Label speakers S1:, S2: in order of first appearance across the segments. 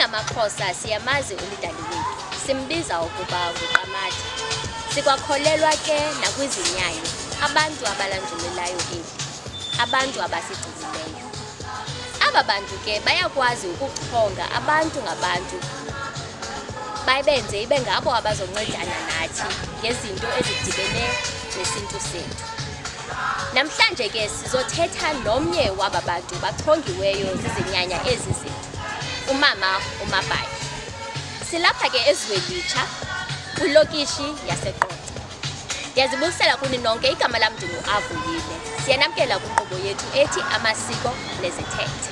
S1: SingamaXhosa siyamazi uMdali wethu, simbiza ukuba nguQamatha. Sikwakholelwa ke nakwizinyanya, abantu abalandulelayo eli, abantu abasigcinileyo. Aba bantu ke bayakwazi ukuchonga abantu ngabantu babenze ibe ngabo abazoncedana nathi ngezinto ezidibene nesintu sethu. Namhlanje ke sizothetha nomnye waba bantu bachongiweyo zizinyanya ezi zethu, umama uMabhayi. Silapha ke eZwelitsha kwilokishi yaseQonce. Ndiyazibulisela kuni nonke, igama lam ndinguAvuyile. Siyanamkela kwinkqubo yethu ethi Amasiko Nezithethe.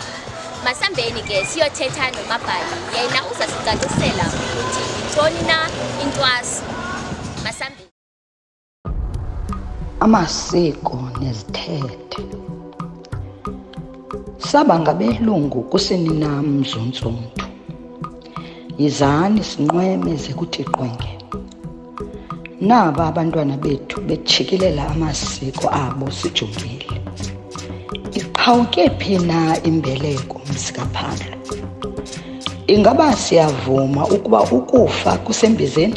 S1: Masambeni ke siyothetha noMabhayi, yena uzasicacisela ukuthi yintoni na intwaso. Masambeni.
S2: Amasiko nezithethe. Saba ngabelungu kusini na mzuntsundu? Yizani sinqweme ze kuthi qwenge. Naba abantwana bethu betshikilela amasiko abo sijongile. Iqhawuke phi na imbeleko mzi kaPhalo? Ingaba siyavuma ukuba ukufa kusembizeni?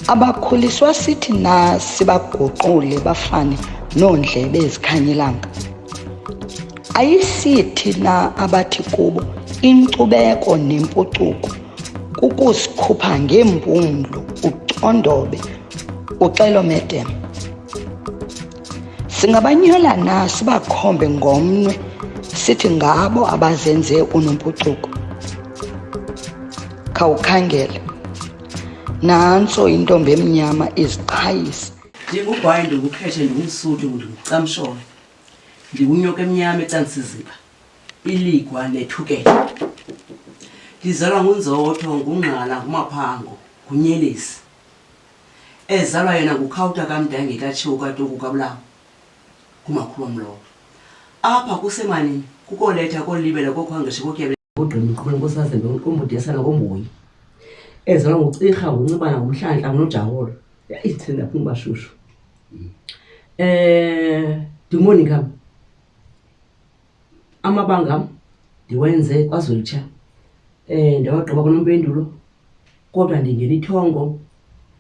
S2: Abakhuliswa sithi na sibaguqule bafane noondlebe ezikhanyilanga? Ayisithi na abathi kubo inkcubeko nempucuko kukusikhupha ngeempumlo ucondobe uxelomedem? Singabanyola na sibakhombe ngomnwe sithi ngabo abazenze unompucuko? Khawukhangele, nantso intombi emnyama iziqhayisa.
S3: Ndingugwayi, ndingukhetshe, ndingumsuthu, ndingucamsholo, ndingunyoka emnyama ecansiziba, iligwa nethukela. Ndizalwa nguNzotho, nguNgqala, nguMaphango, nguNyelezi. Ezalwa yena nguKhawuta kaMdange kaTshiwo kaTuku kaBulawo, ngumakhulu wam lowo. Apha kuseManini, kukoletha, kolibela, kokhwangeshe, kotyebe. Kugqima uqhubela nkosazembe kombudesana komboyi. Ezalwa nguCirha, nguNcibana, nguMhlanhla, nguNojaholo. Yayi thina phuma bashushu. NdinguMonica. Amabanga am ndiwenze kwaZwelitsha. Ndawagqiba kwaNompendulo kodwa ndingena ithongo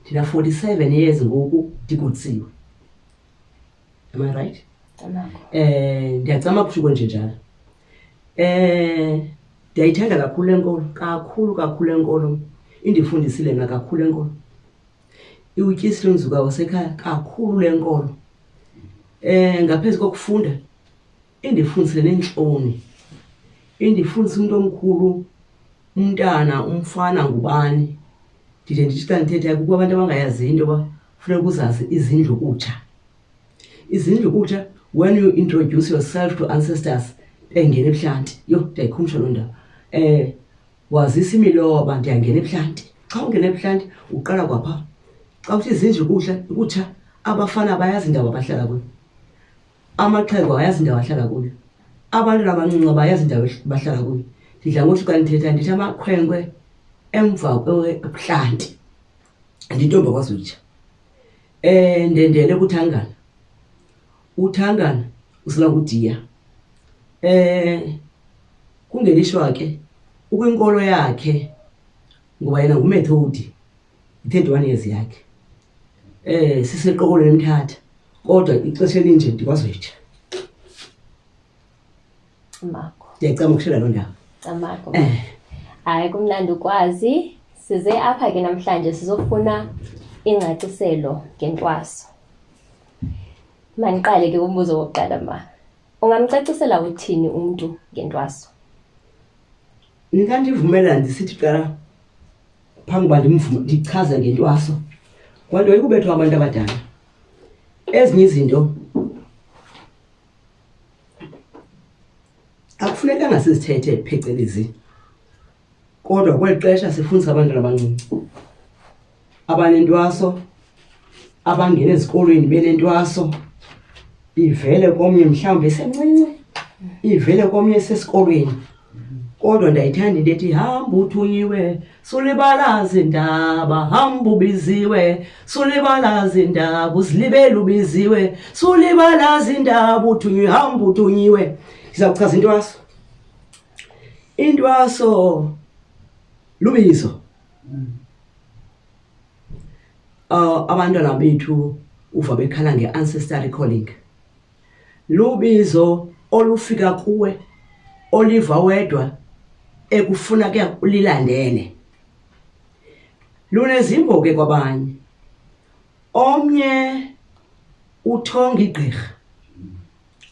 S3: ndina-47 years ngoku ndigodisiwe. Am I right? Ndiyacama kusho kwenje njalo. Ndiyayithanda kakhulu le nkolo, kakhulu kakhulu le nkolo. Indifundisile mna kakhulu le nkolo. Iwutyisile umzuka wasekhaya kakhulu le nkolo. Ngaphezu kokufunda indifundisile neentloni. Indifundise umntu omkhulu, umntana, umfana ngubani. Ndide ndithi xa ndithetha kukho abantu abangayaziyo into yoba funeka uzazi izindlu kutsha. Izindlu kutsha, when you introduce yourself to ancestors, engena ebuhlanti. Yho, ndiyayikhumsha loo ndawo. Wazisa imiloba, ndiyangena ebuhlanti. Xa ungena ebuhlanti uqala kwapha. Xa uthi izindlu kutsha, kutsha, abafana bayazi indawo abahlala kuyo. Amaxhego ayazi indawo ahlala kuyo. Abantwana abancinci abayazi indawo abahlala kuyo. Ndidla ngothi xa ndithetha ndithi amakhwenkwe emva kwebuhlanti. Ndintombi yakwaZwitsha. Ndendele kuThangana. UThangana usela kuDiya. Kungelishwa ke ukwinkolo yakhe ngoba yena nguMethodi, yi-31 years yakhe. Siseqokolweni eMthatha kodwa ixesha elinje ndikwaZwitsha.
S1: Camagu.
S3: Ndiyacama ukushela loo ndawo.
S1: Camagu. Hayi, kumnandi ukwazi. Size apha ke namhlanje sizofuna ingcaciselo ngentwaso. Mandiqale ke kumbuzo wokuqala ma. Ungamcacisela uthini umntu ngentwaso?
S3: Ningandivumela ndisithi qala phambi uba ndichaze ngentwaso. Kwanto ikubethwa abantu abadala. Ezinye izinto akufunekanga sizithethe phecelezi, kodwa kweli xesha sifundisa abantwana abancinci abanentwaso, abangena ezikolweni benentwaso, ivele komnye mhlawumbi esemncinci, ivele komnye esesikolweni. Kodwa ndiyayithanda into ethi hamba uthunyiwe sulibala zindaba, hamba ubiziwe sulibala zindaba, uzilibele ubiziwe sulibala zindaba, uthunyiwe, hamba uthunyiwe. Ndiza kuchaza intwaso. Intwaso Lubizo. Abantwana bethu uva bekhala nge-ancestry calling. Lubizo olufika kuwe oliva wedwa ekufuna ke ulilandele. Lunezimbo ke kwabanye. Omnye uthonga igqirha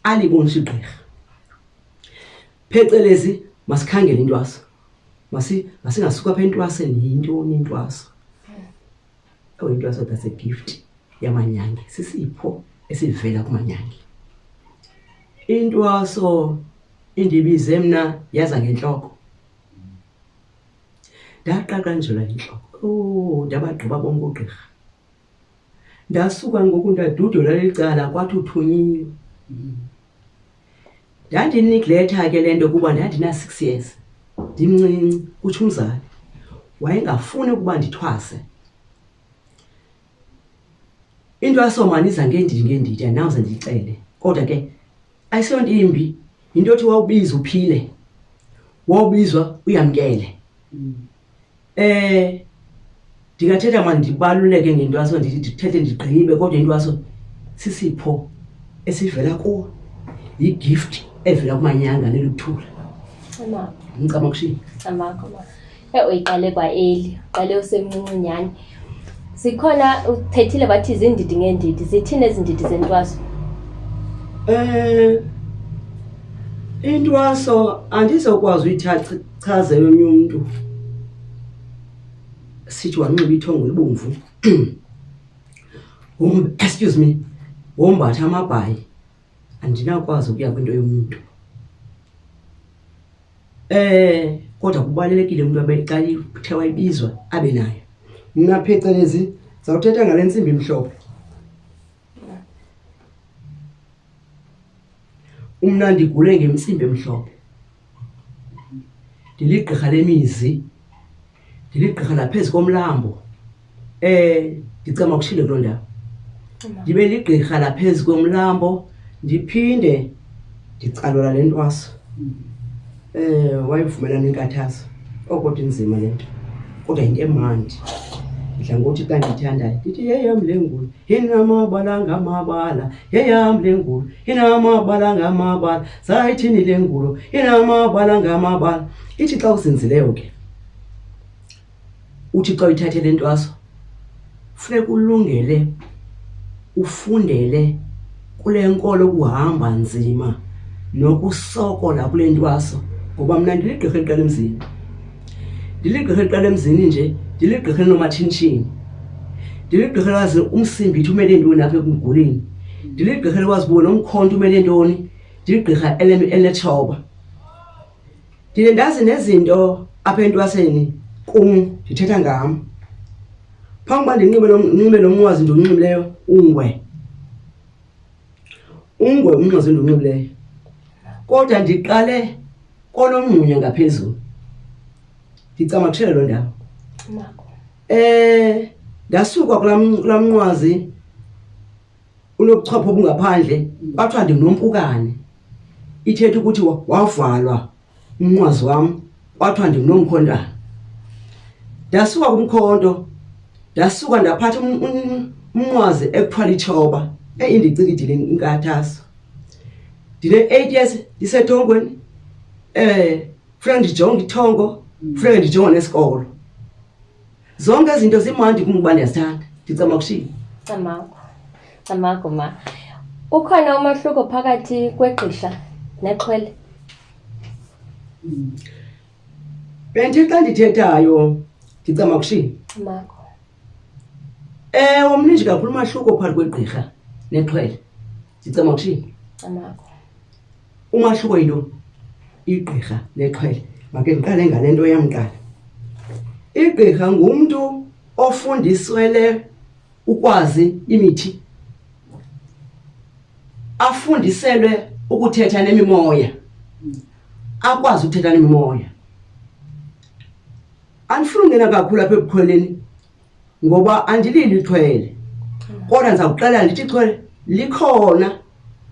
S3: alibonisa igqirha. Phecelezi masikhangele intwaso. Masingasuka apha entwaseni yintoni intwaso? Oh, intwaso that's a gift yamanyange. Sisipho esivela kumanyange. Intwaso indibize mna yaza ngentloko. Ndaqaqanjelwa yintloko. Oh, ndabagqiba bonke oogqirha. Ndasuka ngoku ndadudula licala kwathi uthunyiwe. Ndandinigletha ke le nto kuba ndandina-six years ndimncinci, kutsho umzali. Wayengafuni ukuba ndithwase. Intwaso mani iza ngeendidi ngeendidi, andinawuze ndiyixele. Kodwa ke ayisiyonto imbi, yinto yothi wawubizwa uphile, wawubizwa uyamkele. Ndingathetha mani ndibaluleke ngentwaso ndithi ndithethe ndigqibe, kodwa intwaso sisipho esivela kuwo, yigift evela kumanyanga neluthula.
S1: Camagu.
S3: Ngicamakushini.
S1: Camagu ma. Eh uyiqale kwa-early, uqale usemncinci nyhani. Zikhona uthethile bathi ziindidi ngeendidi, zithini ezi ndidi zentwaso?
S3: Intwaso andizokwazi uyichazela omnye umntu sithi wanxiba ithongo elibomvu excuse me, wombatha amabhayi, andinakwazi ukuya kwinto yomntu. Kodwa kubalulekile umntu abe xa ithe wayibizwa abe nayo. Mna phecelezi ndizawuthetha ngale ntsimbi imhlophe. Mna ndigule ngentsimbi emhlophe. Ndiligqirha lemizi, ndiligqirha laphezu komlambo. Ndicama kushile kuloo ndawo. Ndibe ligqirha laphezu komlambo ndiphinde ndicalula le ntwaso. Wayivumelana inkathazo. Oh, kodwa inzima le nto, kodwa yinto emandi. Ndidla ngokuthi xa ndiyithandayo ndithi yeyam le ngulo inamabala ngamabala, yeyam le ngulo inamabala ngamabala, zayithini le ngulo inamabala ngamabala. Ithi xa uzinzileyo ke, uthi xa uyithathe le ntwaso funeka ulungele ufundele kule nkolo kuhamba nzima nokusokola kule ntwaso, ngoba mna ndiligqirha eliqala emzini. Ndiligqirha eliqala emzini nje, ndiligqirha elinomatshintshini. Ndiligqirha elazi umsimbi ithi umele ntoni apha ekumguleni. Ndiligqirha elikwazi ubona umkhonto umele ntoni. Ndiligqirha elinetshoba. Ndiye ndazi nezinto apha entwaseni kum, ndithetha ngam. Phambi uba ndinxibe lo, ndinxibe lo mnqwazi ndiwunxibileyo ungwe, ungwe umnqwazi endiwunxibileyo, kodwa ndiqale konomngxunya ngaphezulu, ndicamakushele loo ndawo. Ndasuka kulaa mnqwazi unobuchopho obungaphandle, kwathiwa ndingnompukane. Ithetha ukuthi wavalwa umnqwazi wam, kwathiwa ndingnomkhontana. Ndasuka kumkhonto, ndasuka ndaphatha umnqwazi ekuthiwa litshoba. Eyi, indicikidile inkathazo. Ndine-8 years ndisethongweni, funeka ndijonge ithongo, funeka ndijonge nesikolo. Zonke ezi zinto zimandi kum kuba ndiyazithanda. Ndicamakushile.
S1: Camagu. Camagu ma. Ukhona umahluko phakathi kwegqisha nexhwele?
S3: Bendithe xa ndithethayo ndicamakushile.
S1: Camagu.
S3: Ewe, mninji kakhulu umahluko phakathi kwegqirha nexhwele. Ndicamakushile.
S1: Camagu.
S3: Umahluko yintoni? Igqirha nexhwele. Make ndiqale ngale nto yam kuqala. Igqirha ngumntu ofundiswele ukwazi imithi, afundiselwe ukuthetha nemimoya, akwazi ukuthetha nemimoya. Andifuni ungena kakhulu apha ebukhweleni ngoba andililo ixhwele, kodwa ndiza kuxelela ndithi ixhwele likhona,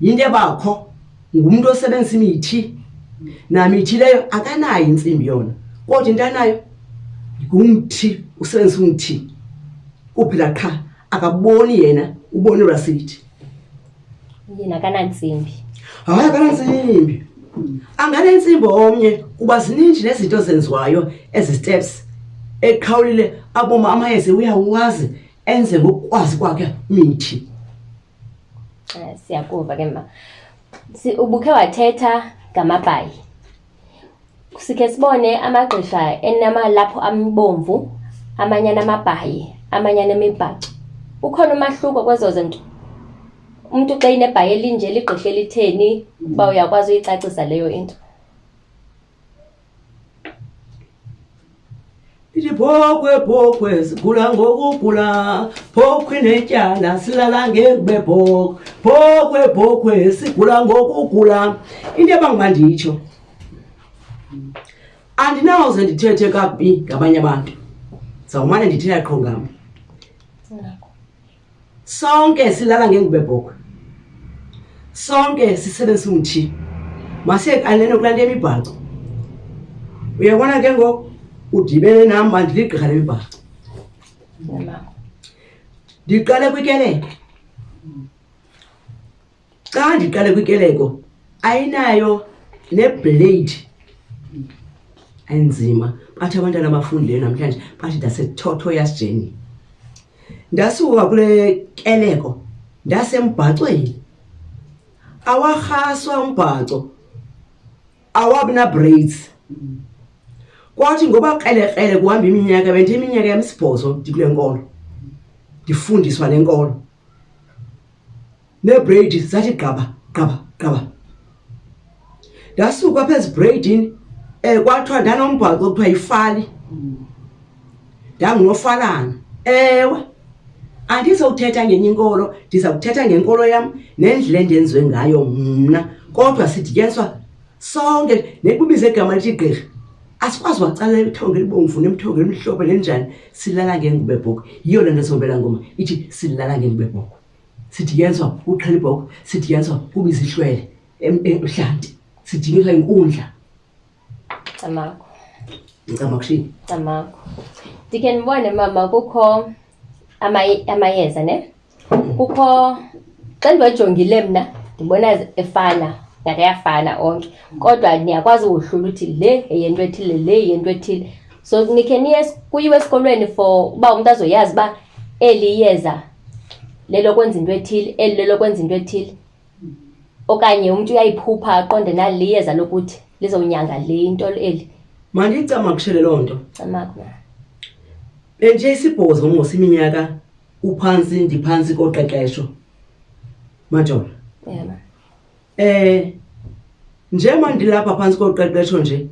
S3: yinto ebakho, ngumntu osebenzisa imithi, namithi leyo akanayo intsimbi yona, kodwa into anayo Ngumthi, usebenzisa umthi kuphela qha, akaboni yena, ubona urasidi.
S1: Yena akanantsimbi.
S3: Hayi, akanantsimbi. Anganentsimbi omnye kuba zininji nezinto zenziwayo ezi steps eqhawulile aboma amayeza uyawazi enze ngokukwazi kwakhe mithi.
S1: Siyakuva ke ma. Ubukhe wathetha ngamabhayi. Sikhe sibone amagqirha enamalaphu ambomvu, amanye anamabhayi, amanye anemibhaco. Ukhona umahluko kwezo zinto? Umntu xa enebhayi elinje ligqirha elitheni, uba uyakwazi uyicacisa leyo into?
S3: Ithi bhokhwe bhokhwe sigula ngokugula, bhokhwe netyala silala ngengube bhokhwe, bhokhwe bhokhwe sigula ngokugula. Into ebanguma nditsho, andinawuze ndithethe kakubi ngabanye abantu, ndizawumane ndithetha qho ngam. Sonke silala ngengubo ebhokhwe, sonke sisebenzisa umthi. Masiyekanene kulaa nto yemibhaco. Uyabona ke ngoku udibene nam, mandiligqirha lemibhaco. Ndiqale kwikeleko. Xa ndiqale kwikeleko ayinayo neblade enzima, bathi abantwana abafundileyo namhlanje bathi ndasethotho yasijeni. Ndasuka kule keleko ndasembhacweni, awarhaswa umbhaco, awabi na-braids. Kwathi ngoba krelekrele kuhamba iminyaka, bendithe iminyaka yam isibhozo ndikule nkolo, ndifundiswa le nkolo. Neebreyidi zathi gqaba gqaba gqaba. Ndasuka apha ezibreyidini, kwathiwa ndanombhaco okuthiwa yifali, ndangunofalana. Ewe, andizowuthetha ngenye inkolo, ndiza kuthetha ngenkolo yam nendlela endenziwe ngayo mna. Kodwa sidityaniswa sonke, nekubiza igama lithi gqirha asikwazi wacala ithongo elibomvu nemthongo elimhlophe nenjani, silala ngengubo ebhokhwe. Yiyo le nto sombela ngoma ithi silala ngengubo ebhokhwe. Sidityaniswa kuxhela ibhokhwe, sidityaniswa kubiza ihlwele emhlanti, sidityaniswa inkundla.
S1: Camagu.
S3: Ngicamakushini.
S1: Camagu. Ndikhe ndibone mama kukho amayeza ne? Kukho xa ndiwajongile mna ndibona efana, ngathi ayafana onke, kodwa niyakwazi uwohlula uthi le yeyento ethile, le yeyento ethile. So nikhe niye kuyiwe esikolweni for uba umntu azoyazi uba eli iyeza lelokwenza into ethile, eli lelokwenza into ethile, okanye umntu uyayiphupha aqonde nali liyeza lokuthi lizowunyanga le into eli.
S3: Mandiyicamakushele loo nto.
S1: Camaku.
S3: Bendithe isibhozo mos iminyaka uphantsi, ndiphantsi koqeqesho Majola.
S1: Yeah.
S3: Njengoba ndilapha phantsi koqeqesho nje,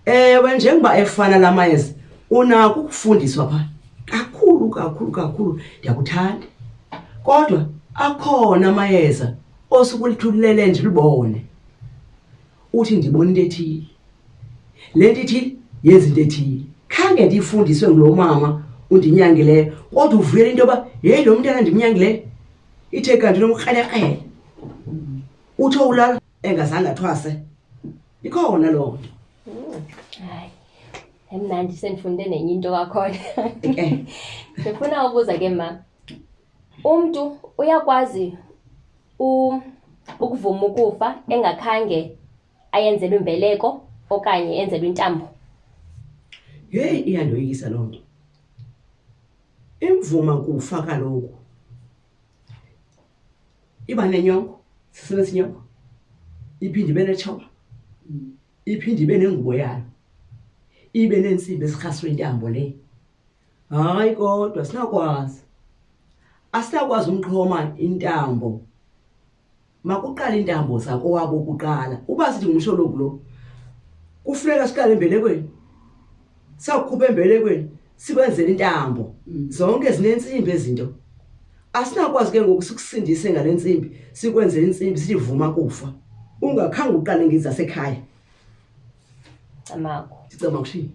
S3: ewe, njengoba efana la mayeza, unako ukufundiswa phaa kakhulu kakhulu kakhulu, ndiyakuthanda. Kodwa akhona amayeza osuke ulithulele nje ulibone, uthi ndibona into ethile, le nto ithile yenza into ethile. Khange ndiyifundiswe ngulo mama undinyangileyo, kodwa uvuyela into yoba yeyi lo mntana ndimnyangileyo ithe kanti nomkrelekrele, utsho ulala engazange athwase. Ikhona loo nto.
S1: Hayi, emnandi, sendifunde nenye into kwakhona.
S3: Ke.
S1: Ndifuna ubuza ke ma, umntu uyakwazi ukuvuma ukufa engakhange ayenzelwe imbeleko okanye enzelwe intambo?
S3: Heyi, iyandoyikisa loo nto. Imvuma kufa kaloku iba nenyongo, sisebenzisa inyongo, iphinde ibe netshoba, iphinde ibe nengubo yayo, ibe neentsimbi ezirhaswe intambo le. Hayi, kodwa sinakwazi, asinakwazi umxhoma intambo. Makuqale iintambo zakowabo kuqala. Uba sithi ngumshologu lo, kufuneka siqale embelekweni. Sawukhupha embelekweni sikwenzele intambo. Zonke zinentsimbi ezinto. Asinakwazi ke ngoku sikusindise ngale ntsimbi, sikwenzele intsimbi sithi vuma kufa, ungakhange uqale ngezasekhaya.
S1: Camagu.
S3: Ndicamakushini.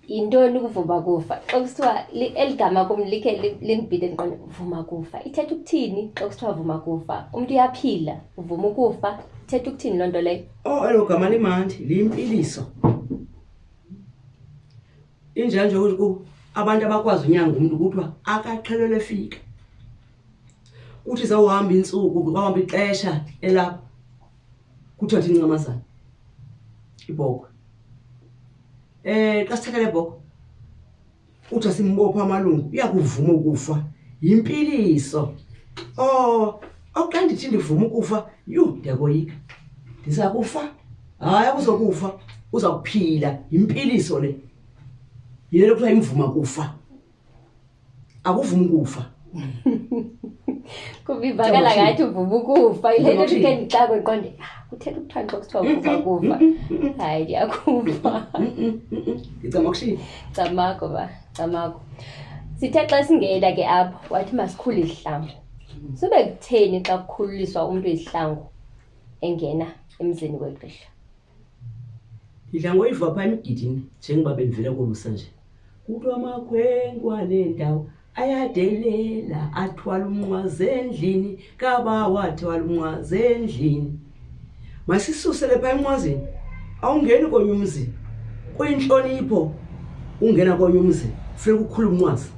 S1: Yintoni ukuvuma kufa? Xa kusithiwa eli gama kum likhe lindibhide, ndiqonde vuma kufa. Ithetha ukuthini xa kusithiwa vuma kufa? Umntu uyaphila, uvuma ukufa. Ithetha ukuthini loo nto leyo?
S3: Oh, elo gama limandi, liyimpiliso. Injalo nje ukuthi abantu abakwazi unyanga umntu kuthiwa akaxhelelwe efika. Kuthi zawuhamba iintsuku, kwahamba ixesha elapha, kuthiwa thi incamazana, ibhokhwe. Xa sithatha le bhokhwe kuthiwa simbophe amalungu, uyakuvuma ukufa, yimpiliso. Oh, xa ndithi ndivuma ukufa, yhu, ndiyakoyika. Ndiza kufa? Hayi, akuzokufa, uza kuphila, yimpiliso le. Yile nto kuthiwa imvuma kufa. Akuvumi ukufa.
S1: Kuba ivakala ngathi uvuma ukufa. Yile nto ndikhe ndixakwe ndiqonde, ah, kuthetha ukuthwani xa kusithiwa uvuma ukufa? Hayi, ndiyakuva.
S3: Ndicama kushini.
S1: Camago ba, camago. Sithe xa singena ke apho wathi masikhule izihlangu. Sube kutheni xa kukhululiswa umntu izihlangu engena emzini wegqirha?
S3: Ndidla ngoyiva phaa emigidini njengoba bendivela kolusa nje. Kuthiwa amakhwenkwe ale ndawo ayadelela athwala umnqwazi endlini kabawo athwala umnqwazi endlini. Masisusele phaa emnqwazini, awungeni komnye umzi. Kuyintlonipho ungena komnye umzi funeka ukhule umnqwazi.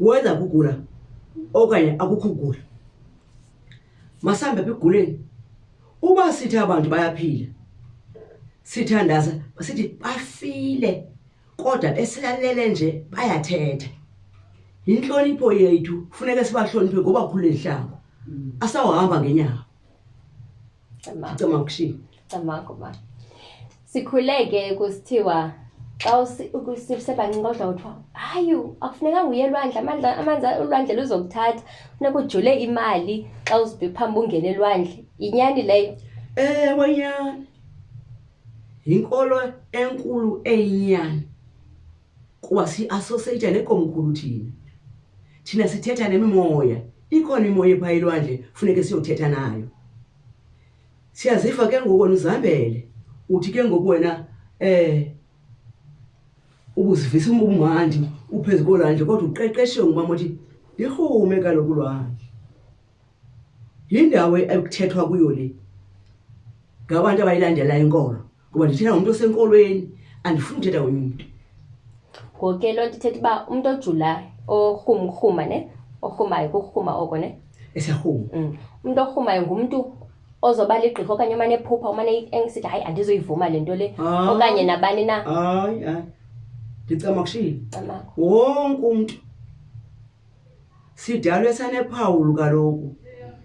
S3: Whether kugula okanye akukho kugula. Masihambe apha ekuguleni. Uba sithi abantu bayaphila, sithandaza sithi bafile kodwa besalele nje bayathetha. Yintlonipho yethu, funeke sibahloniphe ngobakhulula izihlangu. Asawuhamba ngenyawo.
S1: Camagu. Camagu ba. Sikhule ke kusithiwa xa sisebancinci kodwa kuthiwa hayi akufunekanga uye elwandle, amandla amanzi ulwandle luzokuthatha, funeka ujule imali xa uzibhe phambi ungene elwandle. Yinyani leyo?
S3: Ewe, nyani. Yinkolo enkulu eyinyani kuba si-associate nekomkhulu thina. Thina sithetha nemimoya. Ikhona imoya ephaa elwandle funeke siyothetha nayo. Siyaziva ke ngoku wena uzihambele, uthi ke ngoku wena ubuzivisa ubumandi uphezu kolwandle kodwa uqeqeshiwe ngumama othi lirhume kaloku ulwandle. Yindawo ekuthethwa kuyo le ngabantu abayilandelayo inkolo, ngoba ndithetha ngomntu osenkolweni, andifuni uthetha ngomnye umntu.
S1: Ngoku ke loo nto ithetha uba umntu ojulayo, orhuma ne, orhumayo, kukurhuma oko ne?
S3: Esiyarhuma.
S1: Umntu orhumayo ngumntu ozoba ligqirha okanye umane ephupha, umane esithi hayi andizoyivuma le nto le, okanye nabani na.
S3: Hayi, hayi. Ndicama kushilo.
S1: Camagu.
S3: Wonke umntu. Sidalwe sanephawulu kaloku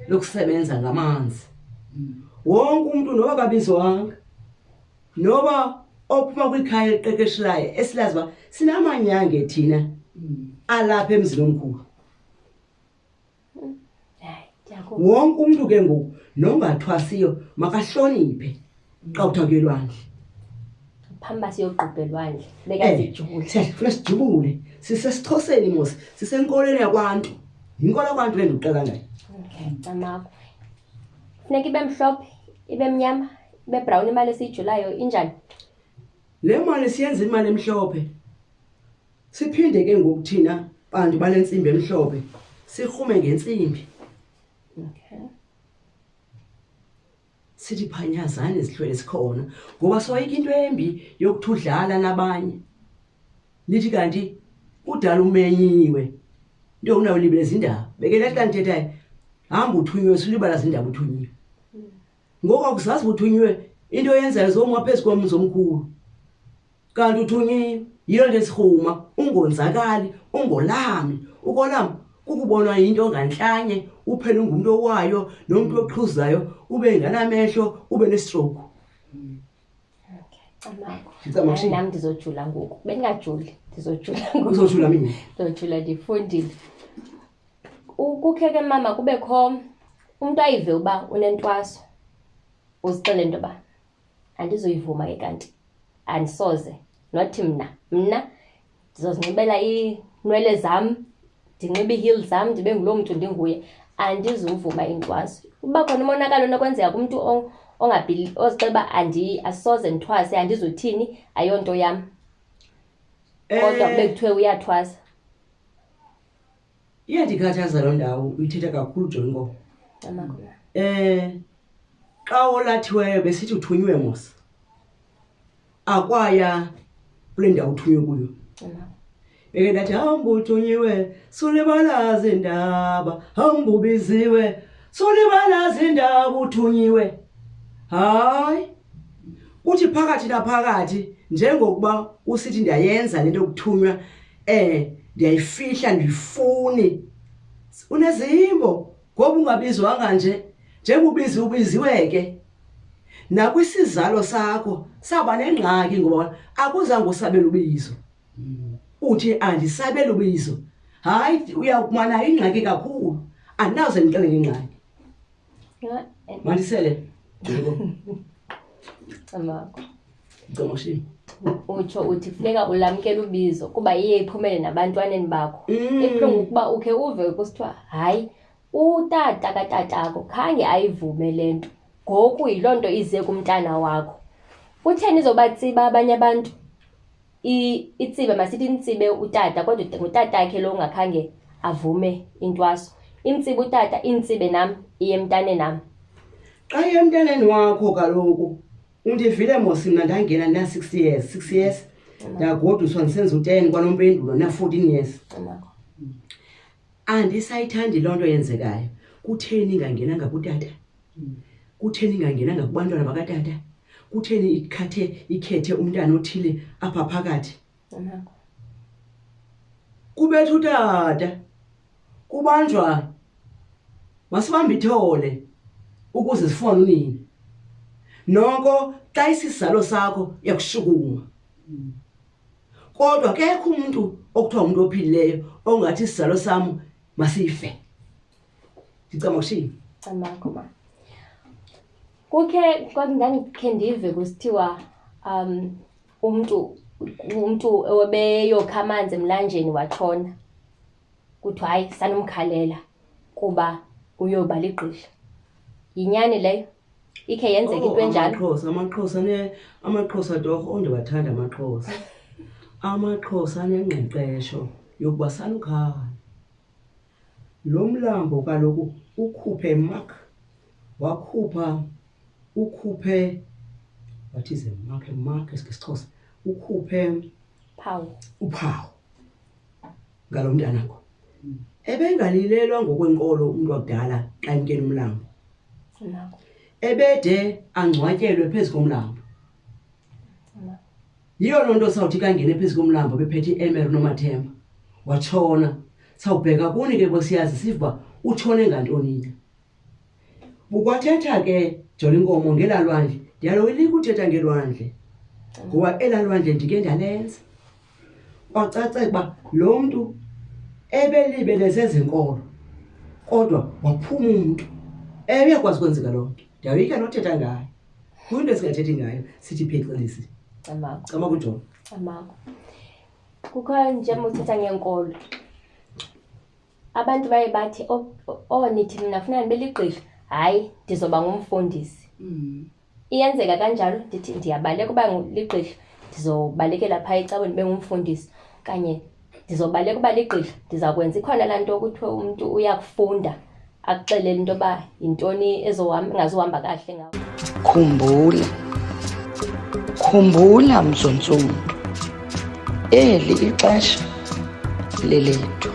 S3: lokusebenza ngamanzi. Wonke umntu noba kabizwanga, noba ophuma kwikhaya eliqeqeshilayo esilazi uba sinamanyange thina alapha emzini omkhulu. Wonke umntu ke ngoku nongathwasiyo makahloniphe xa kuthiwa kuye elwandle.
S1: Phambi uba siyoqubha elwandle, funeka sijubule.
S3: Funeka sijubule. SisesiXhoseni mos, sisenkolweni yakwaNtu. Yinkolo yakwaNtu le ndikuxela ngayo.
S1: Okay, camagu. Funeka ibe mhlophe, ibe mnyama, ibe brown imali esiyijulayo injani?
S3: Le mali siyenza imali emhlophe. Siphinde ke ngoku thina bantu bale ntsimbi emhlophe sirhume ngentsimbi.
S1: Okay.
S3: Sithi phanyazani izihlwele sikhona ngoba soyika into embi yokuthi udlala nabanye. Nithi kanti kudala umenyiwe. Into unayo libele izindaba. Bekele xa ndithethayo hamba uthunyiwe sulibala izindaba uthunyiwe. Ngoku akuzazi uthunyiwe into oyenzayo zoma phezu komzi omkhulu. Kanti uthunyiwe yiyo nto esirhuma ungonzakali ungolami. Ukolama kukubonwa yinto ngantlanye uphele ungumntu owayo nomntu oqhuzayo ube nganamehlo ube nestroke.
S1: Okay, camagu. Nam ndizojula ngoku. Bendingajuli, ndizojula ngoku.
S3: Uzojula mina?
S1: Ndizojula ndifundile. Kukhe ke mama kubekho umntu ayive uba unentwaso. Uzixele into yoba andizoyivuma ke kanti. Andisoze, not mna. Mna ndizozinxibela iinwele zam, ndinxibe ii-heels zam, ndibe nguloo mntu ndinguye. Andizuvuma intwaso. Uba khona umonakalo onokwenzeka kumntu ozixela uba asoze ndithwase, andizuthini, ayonto yam. Kodwa kube kuthiwe uyathwasa.
S3: Iyandikhathaza loo ndawo, uyithetha kakhulu Joyinkomo.
S1: Camagu.
S3: Xa wolathiweyo besithi uthunyiwe mos. Akwaya kule ndawo uthunywe kuyo. Beke ndathi hamba uthunyiwe sulibala zindaba, hamba ubiziwe sulibala zindaba uthunyiwe. Hayi, kuthi phakathi naphakathi njengokuba usithi ndiyayenza le nto yokuthunywa, ndiyayifihla ndiyifuni. Unezimbo ngoba ungabizwanga nje, njengoba ubiziwe ubiziwe ke. Nakwisizalo sakho saba nengxaki ngoba akuzange usabele ubizo. Uthi andisabele ubizo. Hayi, uyakuba nayo ingxaki kakhulu. Andinawuze ndixelele ingxaki. Mandisele.
S1: Camagu.
S3: Camagu.
S1: Utsho uthi kufuneka ulamkele ubizo kuba iye iphumele nabantwaneni bakho. Ibuhlungu ukuba ukhe uve kusithiwa hayi utata katatakho khange ayivume le nto, ngoku yiloo nto ize kumntana wakho. Kutheni izobatsiba abanye abantu? Itsibe, masithi intsibe utata, kodwa ngutatakhe lo ungakhange avume intwaso. Imtsibe utata, intsibe nam, iye emntaneni nam.
S3: Xa iye emntaneni wakho kaloku, undivile mos mna ndangena ndina-6 years, 6 years, ndagoduswa ndisenza u-10 kwaNompendulo ndina-14 years. Andisayithandi loo nto yenzekayo. Kutheni ingangenanga kutata? Kutheni ingangenanga kubantwana bakatata? Kutheni ikhethe umntana othile apha phakathi? Kubetha utata, kubanjwa, masibambe ithole ukuze sifumane unina. Noko xa isizalo sakho iyakushukuma. Kodwa kekho umntu okuthiwa ngumntu ophilileyo ongathi isizalo sam masife. Ndicama kushini?
S1: Camagu ma. Kukhe kwakundandikhe ndive kusithiwa umntu ebeyokha amanzi emlanjeni watshona. Kuthiwa hayi sanumkhalela kuba uyoba ligqirha. Yinyani leyo? Ikhe yenzeke into enjalo?
S3: AmaXhosa, amaXhosa ne, amaXhosa torho, ondibathanda amaXhosa. AmaXhosa anengqeqesho yokuba sanukhala. Lo mlambo kaloku ukhuphe mark, wakhupha, ukhuphe, what is a mark? A mark ngesiXhosa, ukhuphe
S1: Phawu.
S3: Uphawu ngalo mntanakho. Ebengalilelwa ngokwenkolo umntu wakudala xa emkela umlambo. Ebede angcwatyelwe phezu komlambo. Yiyo loo nto sawuthi kangene phezu komlambo bephethe i-emere noMathemba. Watshona. Sawubheka kuni ke bosiyazi sive uba utshone ngantoni na. Bukwathetha ke Jolinkomo ngelaa lwandle. Ndiyaloyika uthetha ngelwandle ngoba elaa lwandle ndike ndalenza. Kwacaceka uba lo mntu ebelibele zezenkolo kodwa waphuma umntu. Ewe, iyakwazi ukwenzeka loo nto. Ndiyayoyika nothetha ngayo. Kuyinto esingathethi ngayo sithi phecelezi.
S1: Camagu.
S3: Camagu Jola.
S1: Camagu. Kukho njengoba uthetha ngenkolo. Abantu baye bathi, oh, nithi mna funeka ndibe ligqirha. Hayi, ndizoba ngumfundisi. Iyenzeka kanjalo, ndithi ndiyabaleka uba ligqirha, ndizobalekela phaa ecaweni ndibe ngumfundisi. Okanye ndizobaleka uba ligqirha, ndiza kwenza. Ikhona laa nto kuthiwe umntu uyakufunda akuxelele into yoba yintoni engazuhamba kahle ngawe.
S2: Khumbula, khumbula mzontsundu, eli ixesha lelethu.